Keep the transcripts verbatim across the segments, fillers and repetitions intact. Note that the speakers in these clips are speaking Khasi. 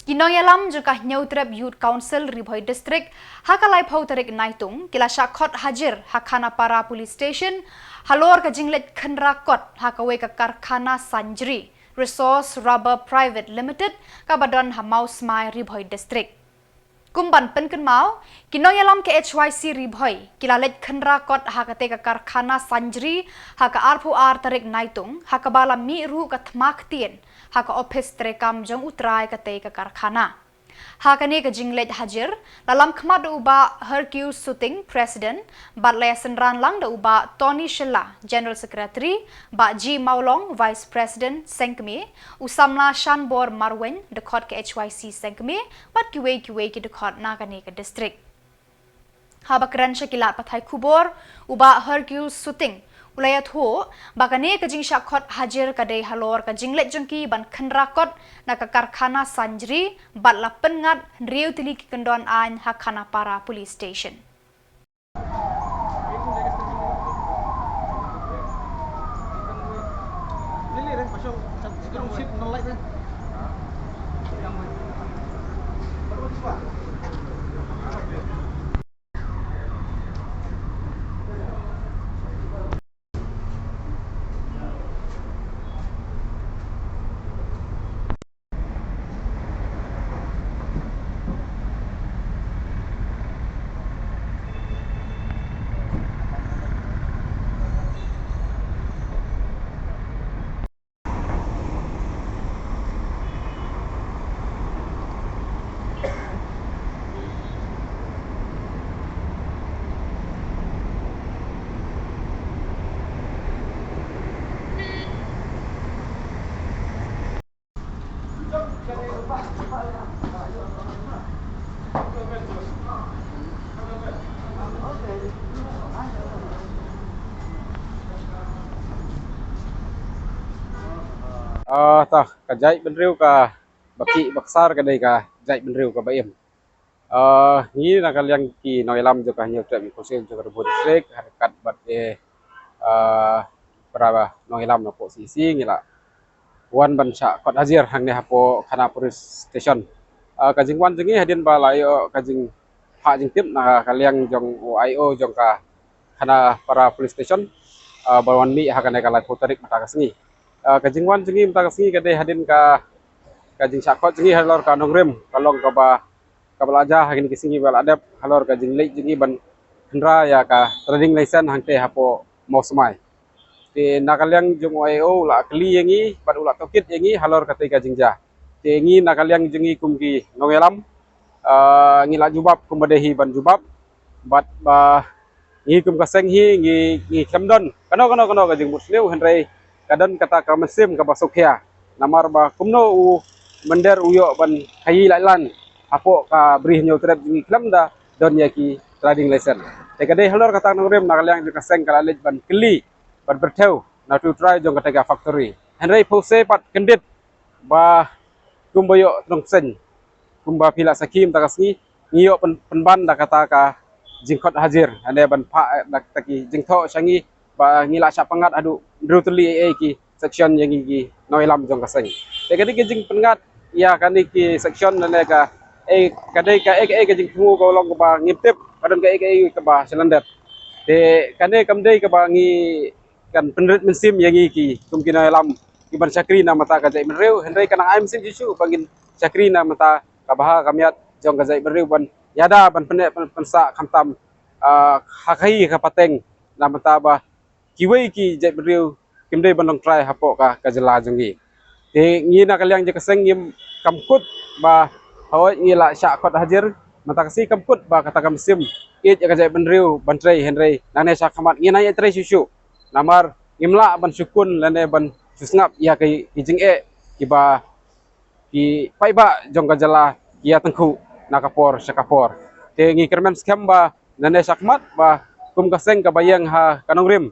Ki nongïalam jong ka Hynñiewtrep Youth Council Ri Bhoi District, ha ka laiphew tarik Naitung, ki la shah khot hajir ha Khanapara Police Station halor ka jingleit khynra kot ha kawei ka karkhana sanjri, Resource Rubber Private Limited, kaba don ha Mawsmai, Ri Bhoi District. Kum ban pynkynmaw, ki nongïalam ka H Y C Ri Bhoi ki la leit khynra kot ha katei ka karkhana sanjri ha ka arphew ar tarik Naitung, ha kaba la mih ruh ka thma ktien ha ka ophis treikam jong u trai katei ka karkhana. Ha kane ka jingleit hajir, la lam khmat da u Bah Hercule Suting, President, bad la ïasynran lang da u Bah Tony Shylla, General Secretary, Bah G Mawlong, Vice President Seng Kmie, u samla Shanbor Marwein, dkhot ka H Y C Seng Kmie, bad kiwei kiwei ki dkhot na kane ka district. Haba kren sha ki lad pathai khubor, u Bah Hercule Suting u la ïathuh ba kane ka jingshah khot hajir ka dei halor ka jingleit jong ki ban khynra kot na ka karkhana sanjri, bad la pynngat hynriew tylli ki kyndon aiñ ha Khanapara Police Station. Ah, ta, ka jaitbynriew kaba ki, ba ksar ka dei ka jaitbynriew kaba im. Ah, ngi na ka liang ki nongïalam jong ka Hynñiewtrep Youth Council jong ka Ri Bhoi District, ha ryngkat bad, eh, ah, para nongïalam na poh C E C, ngi la wan ban shah khot hajir hangne hapoh Khanapara Police Station. Ah, ka jingwan jong ngi hadien ba la ïoh ka jingphah jingtip na ka liang jong u I O jong ka Khanapara Police Station, ah, ba wan mih ha kane ka laiphew tarik mynta ka sngi. Ah, ka jingwan jong ngi mynta ka sngi ka dei hadien ka, ka jingshah khot jong ngi halor ka nongrim, ka long kaba, kaba la jia ha kine ki sngi ba la dep, halor ka jingleit jong ngi ban khynra ïa ka trading license hangtei hapoh Mawsmai. Te na ka liang jong u I O u la kylli ïa ngi, bad u la tohkit ïa ngi halor katei ka jingjia. Te ngi na ka liang jong ngi kum ki nongïalam, ah, ngi la jubab kumba dei hi ban jubab, bad ba ngi kum ka seng hi ngi, ngi khlem don kano kano kano ka jingbud sniew, hynrei ka don kata ka mynsiem kaba sngewkhia. Namar ba kumno u mynder u ïoh ban khaii laitlan hapoh ka Ri Hynñiewtrep jong ngi khlem da don ïa ki trading license. Te ka dei halor kata ka nongrim na ka liang jong ka seng ka la leit ban kylli, ban pyrthew na utu u trai jong kata ka factory. Hynrei phew se pat kyndit ba kumba ïoh tnong seng, kumba phi la sakhi mynta ka sngi, ngi ïoh pyn-, pynban da kata ka jingkhot hajir, hynrei ban phah, eh, da kata ki jingthoh sha ngi ba ngi la shah pyngngad haduh hynriew tylli ei ei ki section ïa ngi ki nongïalam jong ka seng. Te ka dei ka jingpyngngad ïa kane ki section, lane ka, eh, ka dei ka, eh, ka, eh, ka jingthmu ka long kaba ngim tip, ka don ka, eh, ka, eh, kaba shalyndet. Te kane kam dei kaba ngi kan pynrit mynsiem ïa ngi ki kum ki nongïalam ki ban shakri na bynta ka jaitbynriew, hynrei kan ai mynsiem shuh shuh ba ngin shakri na bynta ka bha ka miat jong ka jaitbynriew ban ïada ban pynneh pyn-, pynsah khamtam, ah, ha ka hi ka pateng na bynta ba kiwei ki jaitbynriew kim dei ban long trai hapoh ka, ka jylla jong ngi. Te ngi na ka liang jong ka seng ngim, kam kut ba hooid ngi la shah khot hajir, mynta ka sngi kam kut ba kata ka mynsiem ïeit ïa ka jaitbynriew ban trei, hynrei nangne shakhmat ngin nang ïatrei shuh shuh. Namar ngim lah ban shu kun lane ban shu sngap ïa ki, ki jingeh kiba ki paidbah jong ka jylla ki ïa tyngkhuh na ka por sha ka por. Te ngi kyrmen skhem ba nangne shakhmat ba kum ka seng kaba ïeng ha ka nongrim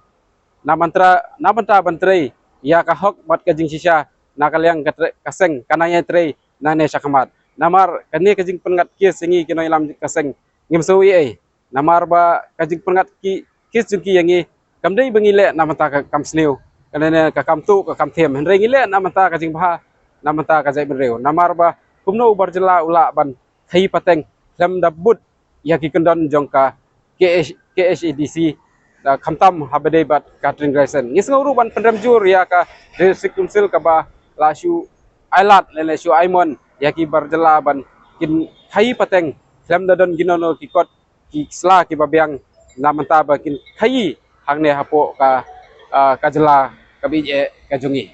na bynta, na bynta ban trei ïa ka hok bad ka jingshisha na ka liang ka tre-, ka seng kan nang ïatrei nangne shakhmat. Namar kane ka jingpyngngad case ïa ngi ki nongïalam ka seng ngim sngew ei ei. Namar ba ka jingpyngngad ki, case jong ki ïa ngi kam dei ba ngi leh na bynta ka kam sniew, ka lane ka kam tuh ka kam them, hynrei ngi leh na bynta ka jingbha, na bynta ka jaitbynriew. Namar ba kumno u bar jylla u lah ban khaii pateng khlem da bud ïa ki kyndon jong ka K H, K H A D C, da khamtam haba dei bad ka Catering License. Ngi sngew ruh ban pynrem jur ïa ka District Council kaba la shu ai lad lane shu ai mon ïa ki bar jylla ban kin khaii pateng khlem da don kino kino ki kot ki sla kiba biang na mynta ba kin khaii hangne hapoh ka, ah, ka jylla kaba ïeit ka jong ngi.